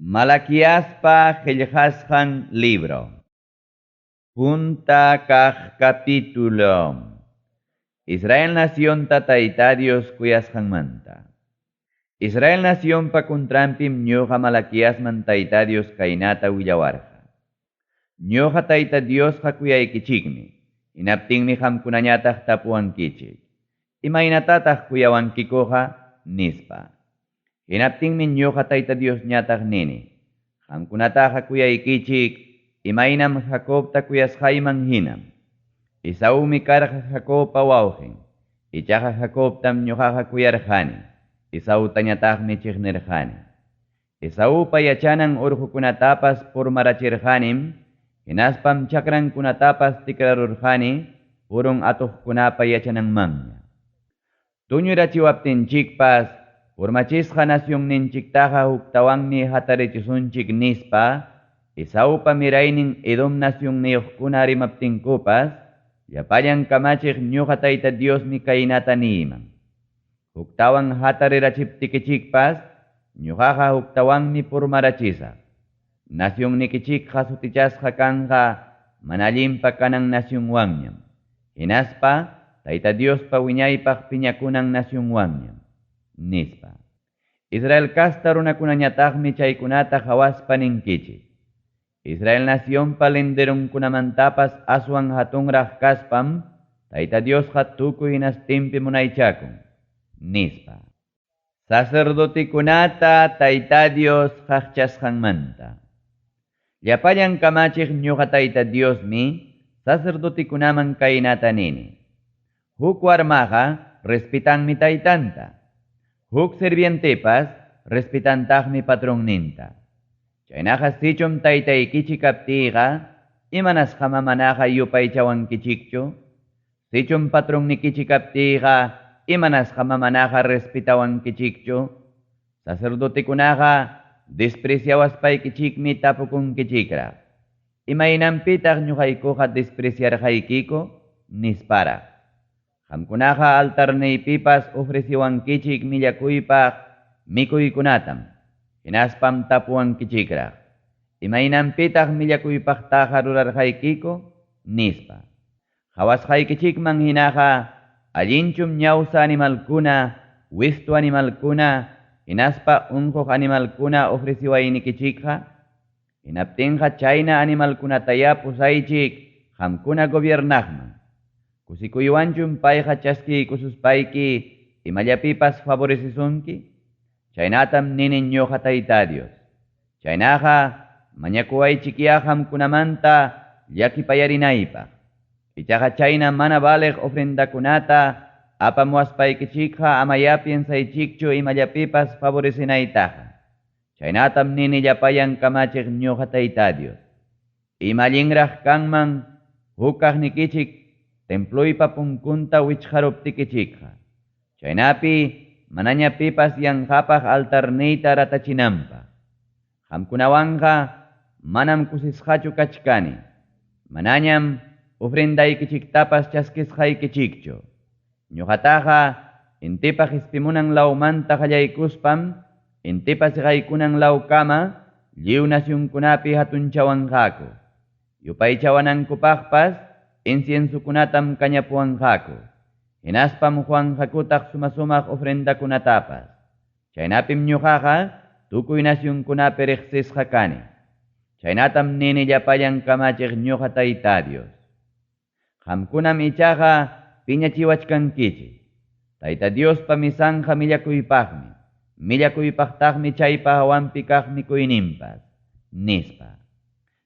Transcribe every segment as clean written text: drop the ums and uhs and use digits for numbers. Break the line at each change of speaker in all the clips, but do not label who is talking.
Malaquiaspa qellqasqan libro. Punta kaq capítulo. Israel nacionta Tayta Dios kuyasqanmanta. Israel nacionpa contranpim ñuqa Malaquiasman Tayta Dios kaynata willawarqa. Ñuqa Tayta Diosqa kuyaykichikmi. Hinaptinmi qamkunañataq tapuwankichik. Imaynatataq kuyawankikuqa? Nispa. Hinaptinmi ñuqa Tayta Diosñataq nini. Qamkunataqa kuyaykichik imaynam Jacobta kuyasqayman hinam. Esaúmi karqa Jacobpa wawqin. Ichaqa Jacobtam ñuqaqa kuyarqani. Esautañataqmi chiqnirqani. Esaúpa yachanan urqukunatapas purmarachirqanim, hinaspam chakrankunatapas tikrarurqani purun atuqkunapa yachananmanña. Tuñurachiwaptinchikpas purmachisqa nacionninchiktaqa huktawanmi hatarichisunchik nispa, Esaúpa miraynin Edom nacionniyuqkuna rimaptinkupas, llapallan kamachiq ñuqa Tayta Diosmi kaynata niyman. Huktawan hatarirachiptikichikpas, ñuqaqa huktawanmi purmarachisaq. Nacionnikichikqa sutichasqa kanqa mana allinpa kanan nacionwanñam. Hinaspa Tayta Diospa wiñaypaq piñakunan nacionwanñam, nispa. Israel casta runakunañataqmi chaykunata qhawaspa ninkichik. Israel nacionpa linderunkunamantapas aswan hatunraq kaspam Tayta Diosqa tukuy hinastinpi munaychakun, nispa. Sacerdotekunata Tayta Dios qaqchasqanmanta. Llapallan kamachiq ñuqa Tayta Diosmi sacerdotekunaman kaynata nini. Huk warmaqa respetanmi taytanta. Huk sirvientepas respetantaqmi patronninta. Chaynaqa sichum taytaykichik kaptiyqa, imanasqama manaqa yupaychawankichikchu? Sichum patronnikichik kaptiyqa, imanasqama manaqa respetawankichikchu? Sacerdotekunaqa despreciawaspaykichikmi tapukunkichikraq. Imaynanpitaq ñuqaykuqa despreciarqaykiku? Nisparaq. Qamkunaqa altarniypipas ofreciwankichik millakuypaq mikuykunatam. Hinaspam tapuwankichikraq. Imaynanpitaq millakuypaqtaqa rurarqaykiku? Nispa. Qhawasqaykichikman hinaqa allinchum ñawsa animalkuna, wistu animalkuna, hinaspa unquq animalkuna ofreciwaynikichikqa? Hinaptinqa chayna animalkunataya pusaychik qamkuna gobiernaqman. Kusikuywanchum payqa chaskiykususpayki imallapipas favorecisunki? Chaynatam nini ñuqa Tayta Dios. Chaynaqa mañakuwaychikya qamkunamanta llakipayarinaypaq. Ichaqa chayna mana valeq ofrendakunata apamuwaspaykichikqa amaya piensaychikchu imallapipas favorecinaytaqa. Chaynatam nini llapallan kamachiq ñuqa Tayta Dios. Ima allinraq kanman huk kaqnikichik temploypa punkunta wichqaruptikichikqa. Chaynapi manaña pipas yanqapaq altarniyta ratachinanpaq. Qamkunawanqa manam kusisqachu kachkani. Manañam ofrendaykichiktapas chaskisqaykichikchu. Ñuqataqa intipa qispimunan lawmanta qallaykuspam intipa siqaykunan lawkama lliw nacionkunapi hatunchawanqaku. Yupaychawanankupaqpas inciensokunatam kañapuwanqaku. Hinaspam quwanqakutaq suma-sumaq ofrendakunatapas. Chaynapim ñuqaqa tukuy nacionkunapi riqsisqa kani. Chaynatam nini llapallan kamachiq ñuqa Tayta Dios. Qamkunam ichaqa piñachiwachkankichik. Tayta Diospa misanqa millakuypaqmi, millakuypaqtaqmi chaypa hawanpi kaq mikuyninpas, nispa.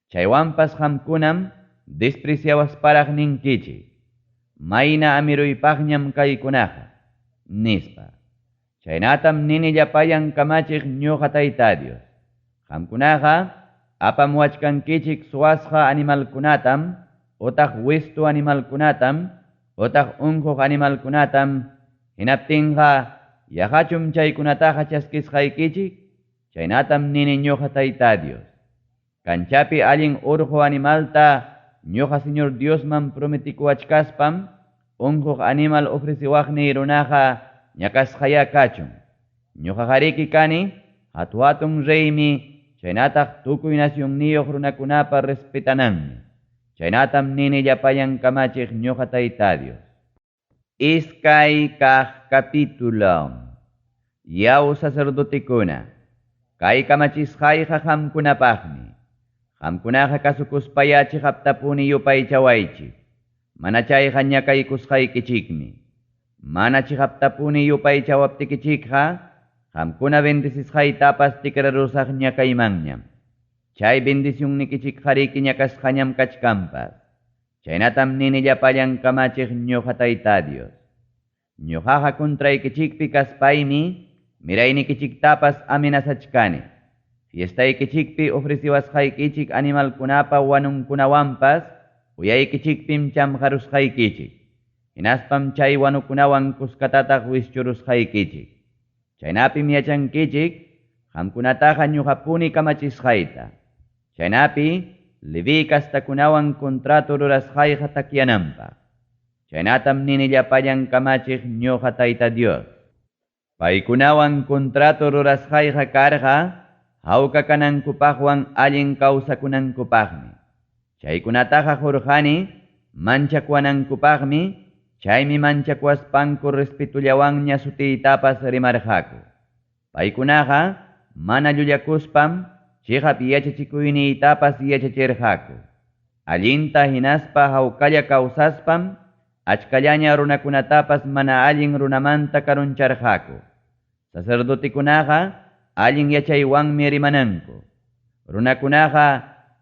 Chaywanpas qamkunam despreciawasparaq ninkichik. Mayna amiruypaqñam kaykunaqa, nispa. Chaynatam nini llapallan kamachiq ñuqa Tayta Dios. Qamkunaqa apamuwachkankichik suwasqa animalkunatam, utaq wistu animalkunatam, utaq unquq animalkunatam, hinaptinqa yaqachum chaykunataqa chaskisqaykichik? Chaynatam nini ñuqa Tayta Dios. Kanchapi allin urqu animalta ñuqa Señor Diosman prometikuwachkaspam, unquq animal ofreciwaqniy runaqa ñakasqaya kachun. Ñuqaqariki kani, hatu hatun reymi. chaynataq tukuy nacionniyuq runakunapa respetananmi. Chaynatam nini llapallan kamachiq ñuqa Tayta Dios. Iskay kaq capítulo. Yaw sacerdotekuna, kay kamachisqayqa qamkunapaqmi. Qamkunaqa kasukuspayá chiqaptapuni yupaychawaychik. Mana chayqa ñakaykusqaykichikmi. Mana chiqaptapuni yupaychawaptikichikqa, qamkuna bendecisqaytapas tikrarusaq ñakaymanñam. Chay bendicionnikichikqariki ñakasqañam kachkanpas. Chaynatam nini llapallan kamachiq ñuqa Tayta Dios. Ñuqaqa contraykichikpi kaspaymi, miraynikichiktapas amenazachkani. Fiestaykichikpi ofreciwasqaykichik animalkunapa wanunkunawanpas, uyaykichikpim chamqarusqaykichik. Hinaspam chay wanukunawan kuskatataq wischurusqaykichik. Chaynapim yachankichik, qamkunataqa ñuqapuni kamachisqayta. Chaynapi Leví kastakunawan contrato rurasqayqa takyananpaq. Chaynatam nini llapallan kamachiq ñuqa Tayta Dios. Paykunawan contrato rurasqayqa karqa, hawka kanankupaqwan allin kawsakunankupaqmi. Chaykunataqa qurqani manchakuwanankupaqmi, chaymi manchakuwaspanku respetullawanña sutiytapas rimarqaku. Paykunaqa mana llullakuspam chiqap yachachikuyniytapas yachachirqaku. Allinta hinaspa hawkalla kawsaspam achkallaña runakunatapas mana allin runamanta karuncharqaku. Sacerdotekunaqa allin yachaywanmi rimananku. Runakunaqa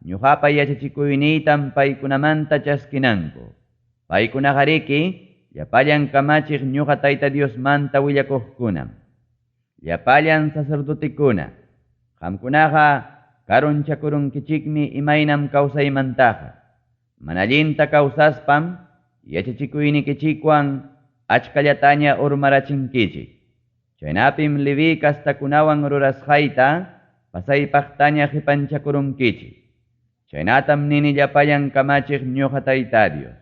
ñuqapa yachachikuyniytam paykunamanta chaskinanku. Paykunaqariki llapallan kamachiq ñuqa Tayta Diosmanta willakuqkunam. Llapallan sacerdotekuna, qamkunaqa karunchakurunkichikmi imaynam kawsaymantaqa. Mana allinta kawsaspam yachachikuynikichikwan achkallataña urmarachinkichik. Chaynapim Leví kastakunawan rurasqayta pasaypaqtaña qipanchakurunkichik. Chaynatam nini llapallan kamachiq ñuqa Tayta Dios.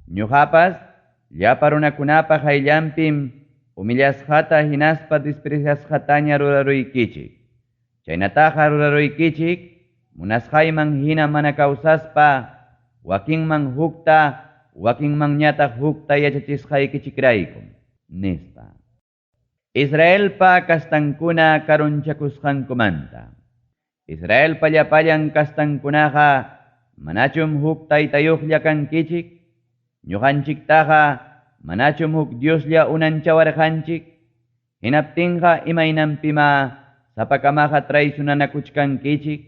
Ñuqapas llapa runakunapa qayllanpim humillasqata hinaspa despreciasqataña ruraruykichik. Chaynataqa ruraruykichik munasqayman hina mana kawsaspa wakinman hukta wakinmanñataq hukta yachachisqaykichikraykum, nispa. Israelpa kastankuna karunchakusqankumanta. Israelpa llapallan kastankunaqa manachum huk taytayuqlla kankichik, ñuqanchiktaqa manachum huk Dioslla unanchawarqanchik, hinaptinqa imaynanpima sapakamaqa traicionanakuchkankichik,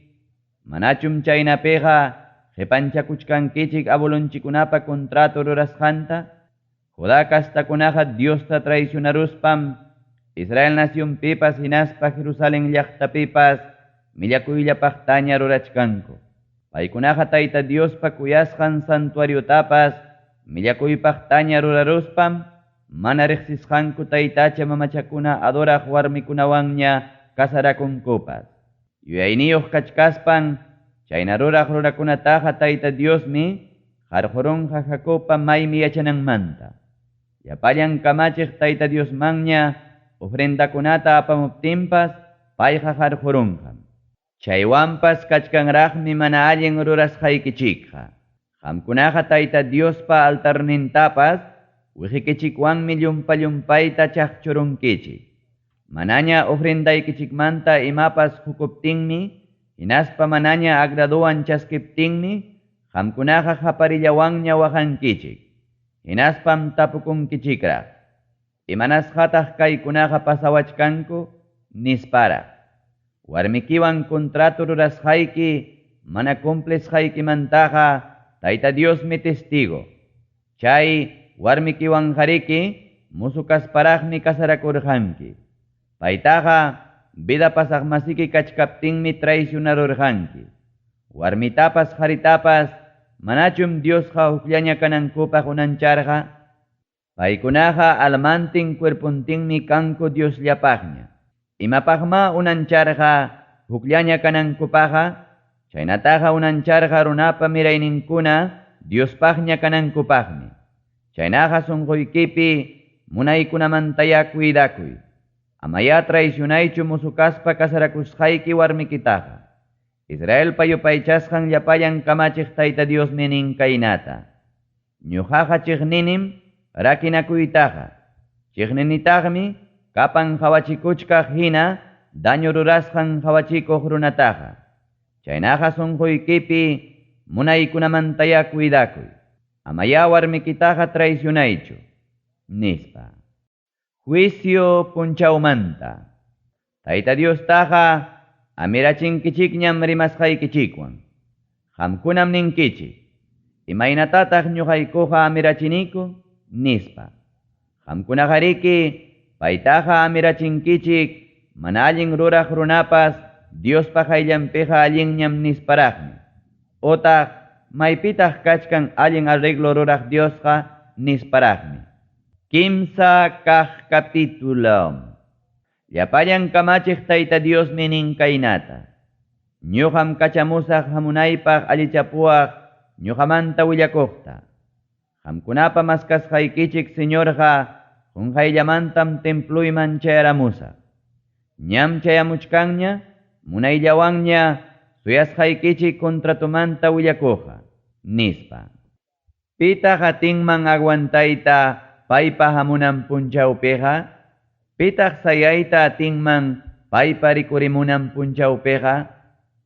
manachum chaynapiqa qipanchakuchkankichik abuelonchikkunapa contrato rurasqanta. Judá kastakunaqa Diosta traicionaruspam Israel nacionpipas hinaspa Jerusalén llaqtapipas millakuyllapaqtaña rurachkanku. Paykunaqa Tayta Diospa kuyasqan santuariotapas millakuypaqtaña ruraruspam mana riqsisqanku taytacha mamachakuna adoraq warmikunawanña kasarakunkupas. Yuyayniyuq kachkaspan chayna ruraq runakunataqa Tayta Diosmi qarqurunqa Jacobpa maymi yachananmanta. Llapallan kamachiq Tayta Diosmanña ofrendakunata apamuptinpas payqa qarqurunqam. Chaywanpas kachkanraqmi mana allin rurasqaykichikqa. Qamkunaqa Tayta Diospa altarnintapas wiqikichikwanmi llumpa-llumpayta chaqchurunkichik. Manaña ofrendaykichikmanta imapas hukuptinmi, hinaspa manaña agradowan chaskiptinmi, qamkunaqa qaparillawanña waqankichik. Hinaspam tapukunkichikraq. Imanasqataq kaykunaqa pasawachkanku, nisparaq. Warmikiwan contrato rurasqayki mana cumplisqaykimantaqa Tayta Diosmi testigo. Chay warmikiwanqariki musu kasparaqmi kasarakurqanki. Paytaqa vida pasaqmasiki kachkaptinmi traicionarurqanki. Warmitapas qaritapas manachum Diosqa hukllaña kanankupaq unancharqa. Paykunaqa almantin cuerpontinmi kanku Diosllapaqña. Imapaqma unancharqa hukllaña kanankupaqqa, chaynataqa unancharqa runapa mirayninkuna Diospaqña kanankupaqmi. Chaynaqa sunquykipi munaykunamantaya cuidakuy. Amaya traicionaychu musu kaspa kasarakusqayki warmikitaqa. Israelpa yupaychasqan llapallan kamachiq Tayta Diosmi nin kaynata: Ñuqaqa chiqninim rakinakuytaqa, chiqninitaqmi kapan qawachikuchkaq hina daño rurasqan qawachikuq runataqa. Chaynaqa sunquykipi munaykunamantayá cuidakuy. Amayá warmikitaqa traicionaychu, nispa. Juicio punchawmanta. Tayta Diostaqa amirachinkichikñam rimasqaykichikwan. Qamkunam ninkichik: Imaynatataq ñuqaykuqa amirachiniku? Nispa. Qamkunaqariki paytaqa amirachinkichik mana allin ruraq runapas Diospa qayllanpiqa allinñam nisparaqmi. Otaq maypitaq kachkan allin arreglo ruraq Diosqa nisparaqmi. Kimsa kaq capítulo. Llapallan kamachiq Tayta Diosmi nin kaynata: Ñuqam kachamusaq hamunaypaq allichapuwaq ñuqamanta willakuqta. Qamkunapa maskasqaykichik Señorqa qunqayllamantam templuyman chayaramusaq. Ñam chayamuchkanña, munayllawanña suyasqaykichik contratomanta willakuqqa, nispa. Pitaq atinman aguantayta paypa hamunan punchawpiqa? Pitaq sayayta atinman paypa rikurimunan punchawpiqa?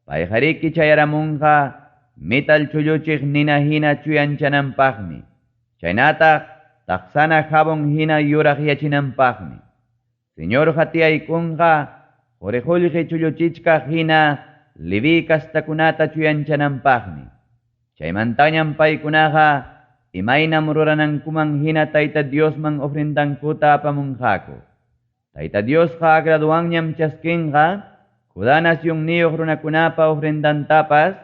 Payqariki chayaramunqa metal chulluchiq nina hina chuyanchananpaqmi, chaynataq taqsana jabón hina yuraqyachinanpaqmi. Señorqa tiyaykunqa quri-qullqi chulluchichkaq hina Leví kastakunata chuyanchananpaqmi. Chaymantañam paykunaqa imaynam ruranankuman hina Tayta Diosman ofrendankuta apamunqaku. Tayta Diosqa agraduwanñam chaskinqa Judá nacionniyuq runakunapa ofrendantapas,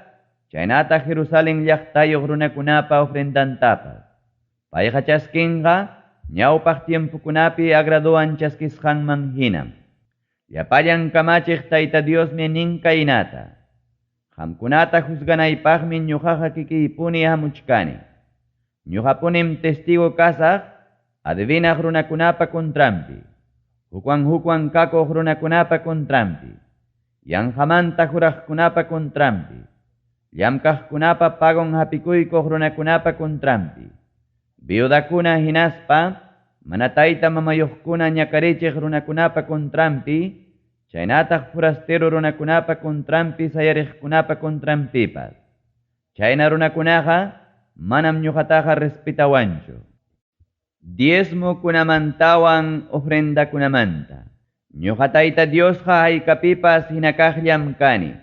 chaynataq Jerusalén llaqtayuq runakunapa ofrendantapas. Payqa chaskinqa ñawpaq tiempokunapi agraduwan chaskisqanman hinam. Llapallan kamachiq Tayta Diosmi nin kaynata: Qamkunata juzganaypaqmi ñuqaqa kikiypuni hamuchkani. Ñuqapunim testigo kasaq adivinaq runakunapa contranpi, hukwan hukwan kakuq runakunapa contranpi, yanqamanta juraqkunapa contranpi, llamkaqkunapa pagon hapikuykuq runakunapa contranpi, viudakuna hinaspa mana tayta mamayuqkuna ñakarichiq runakunapa contranpi, chaynataq forastero runakunapa contranpi sayariqkunapa contranpipas. Chayna runakunaqa manam ñuqataqa respetawanchu. Diezmokunamantawan ofrendakunamanta. Ñuqa Tayta Diosqa haykapipas hinakaqllam kani.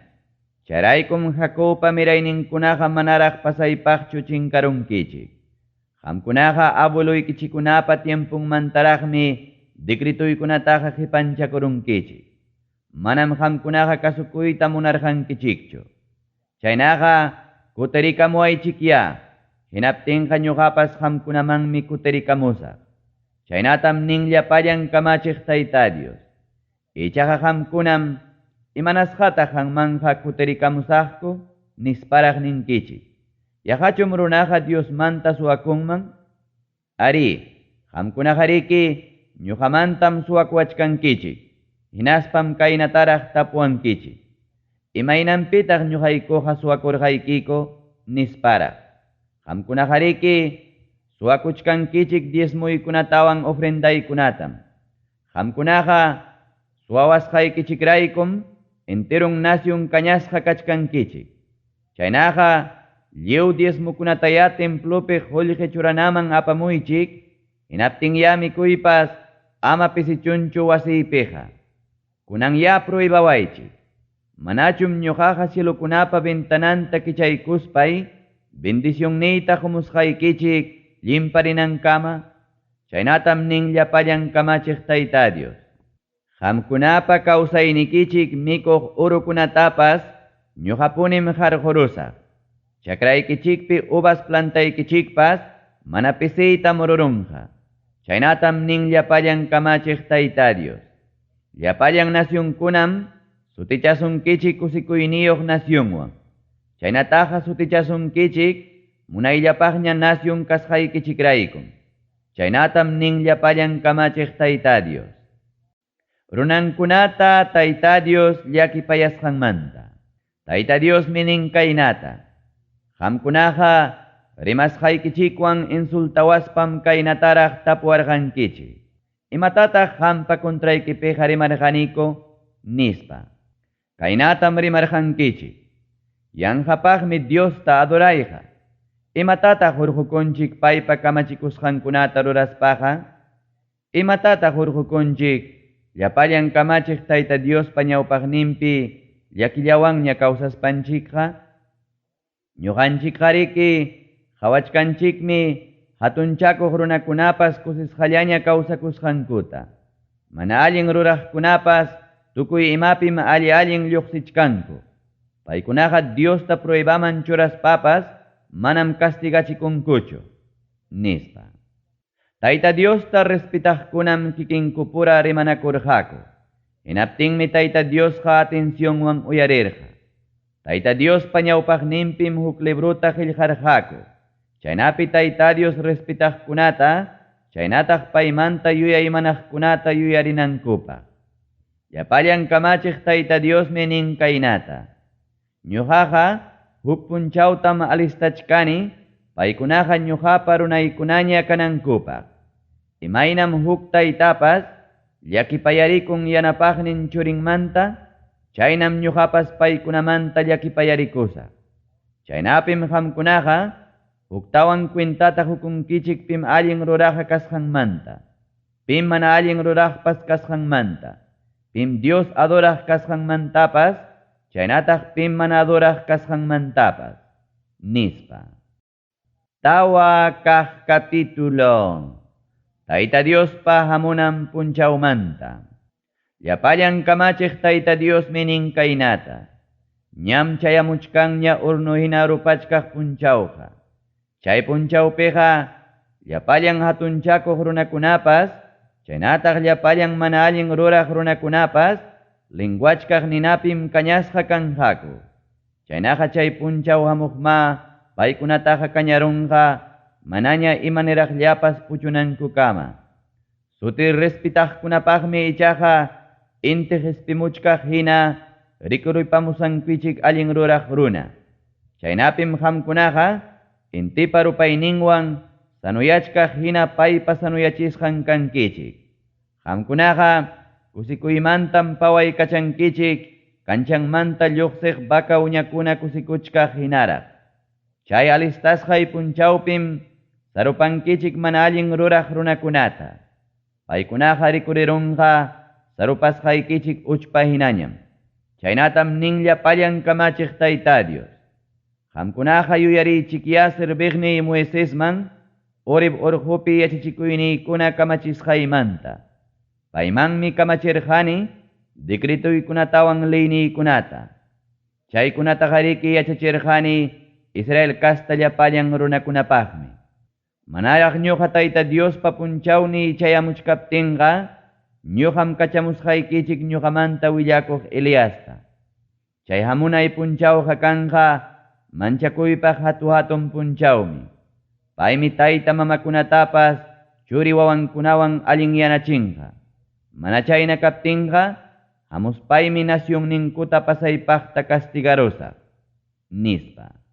Chayraykum Jacobpa mirayninkunaqa manaraq pasaypaqchu chinkarunkichik. Qamkunaqa abueluykichikkunapa tiemponmantaraqmi decretuykunataqa qipanchakurunkichik. Manam qamkunaqa kasukuyta munarqankichikchu. Chaynaqa kutirikamuwaychikyá, hinaptinqa ñuqapas qamkunamanmi kutirikamusaq. Chaynatam nin llapallan kamachiq Tayta Dios. Ichaqa qamkunam imanasqataq qanmanqa kutirikamusaqku nisparaq ninkichik. Yaqachum runaqa Diosmanta suwakunman? Arí, qamkunaqariki ñuqamantam suwakuwachkankichik. Hinaspam kaynataraq tapuwankichik: Imaynanpitaq ñuqaykuqa suwakurqaykiku? Nisparaq. Qamkunaqariki suwakuchkankichik diezmuykunatawan ofrendaykunatam. Qamkunaqa suwawasqaykichikraykum enteron nación kañasqa kachkankichik. Chaynaqa lliw diezmokunatayá templopi qullqi churanaman apamuychik, hinaptinyá mikuypas ama pisichunchu wasiypiqa. Kunanyá pruebawaychik. Manachum ñuqaqa cielokunapa ventananta kichaykuspay bendicionniyta qumusqaykichik llimparinankama? Chaynatam nin llapallan kamachiq Tayta Dios. Qamkunapa kawsaynikichik mikuq urukunatapas ñuqapunim qarqurusaq. Chakraykichikpi uvas plantaykichikpas mana pisiyta mururunqa. Chaynatam nin llapallan kamachiq Tayta Dios. Llapallan nacionkunam sutichasunkichik kusikuyniyuq nacionwan. Chaynataqa sutichasunkichik munayllapaqña nación kasqaykichikraykum. Chaynatam nin llapallan kamachiq Tayta Dios. Runankunata Tayta Dios llakipayasqanmanta. Tayta Diosmi nin kaynata: Qamkunaqa rimasqaykichikwan insultawaspam kaynataraq tapuwarqankichik: Imatataq qampa contraykipiqa rimarqaniku? Nispa. Kaynatam rimarqankichik: Yanqapaqmi Diosta adorayqa. Imatataq hurqukunchik paypa kamachikusqankunata ruraspaqa? Imatataq hurqukunchik llapallan kamachiq Tayta Diospa ñawpaqninpi llakillawanña kawsaspanchikqa? Ñuqanchikqariki qawachkanchikmi hatunchakuq runakunapas kusisqallaña kawsakusqankuta. Mana allin ruraqkunapas tukuy imapim alli-allin lluqsichkanku. Paykunaqa Diosta pruebaman churaspapas manam castigachikunkuchu, nispa. Tayta Diosta respetaqkunam kikinkupura rimanakurqaku. Hinaptinmi Tayta Diosqa atencionwan uyarirqa. Tayta Diospa ñawpaqninpim huk librota qillqarqaku. Chaynapi Tayta Dios respetaqkunata, chaynataq paymanta yuyaymanaqkunata yuyarinankupaq. Llapallan kamachiq Tayta Diosmi nin kaynata: Ñuqaqa huk punchawtam alistachkani, paykunaqa ñuqapa runaykunaña kanankupaq. Imaynam huk taytapas llakipayarikun yanapaqnin churinmanta, chaynam ñuqapas paykunamanta llakipayarikusaq. Chaynapim qamkunaqa huktawan cuentata hukunkichik pim allin ruraqa kasqanmanta, pim mana allin ruraqpas kasqanmanta, pim Dios adoraq kasqanmantapas, chaynataq pim mana adoraq kasqanmantapas, nispa. Tawa kaq capítulo. Tayta Diospa hamunan punchawmanta. Llapallan kamachiq Tayta Diosmi nin kaynata: Ñam chayamuchkanña urnu hina rupachkaq punchawqa. Chay punchawpiqa llapallan hatunchakuq runakunapas, chaynataq llapallan mana allin ruraq runakunapas, linguachkaq ninapim kañasqa kanqaku. Chaynaqa chay punchaw hamuqma paykunataqa kañarunqa manaña imaniraqllapas puchunankukama. Suti respetaqkunapaqmi ichaqa inti qispimuchkaq hina rikuruypamusankichik allin ruraq runa. Chaynapim qamkunaqa intipa rupayninwan sanuyachkaq hina paypa sanuyachisqan kankichik. Qamkunaqa kusikuymantam pawaykachankichik kanchanmanta lluqsiq vaca uñakuna kusikuchkaq hinaraq. Chay alistasqay punchawpim sarupankichik mana allin ruraq runakunata. Paykunaqa rikurirunqa sarupasqaykichik uchpa hinañam. Chaynatam nin llapallan kamachiq Tayta Dios. Qamkunaqa yuyariychikyá serviqniy Moisesman Horeb urqupi yachachikuyniykuna kamachisqaymanta. Paymanmi kamachirqani decretuykunatawan leyniykunata. Chaykunataqariki yachachirqani Israel kasta llapallan runakunapaqmi. Manaraq ñuqa Tayta Diospa punchawniy chayamuchkaptinqa, ñuqam kachamusqaykichik ñuqamanta willakuq Eliasta. Chay hamunay punchawqa kanqa manchakuypaq hatu-hatun punchawmi. Paymi tayta mamakunatapas churi wawankunawan allinyanachinqa. Mana chayna kaptinqa, hamuspaymi nacionninkuta pasaypaqta castigarusaq, nispa.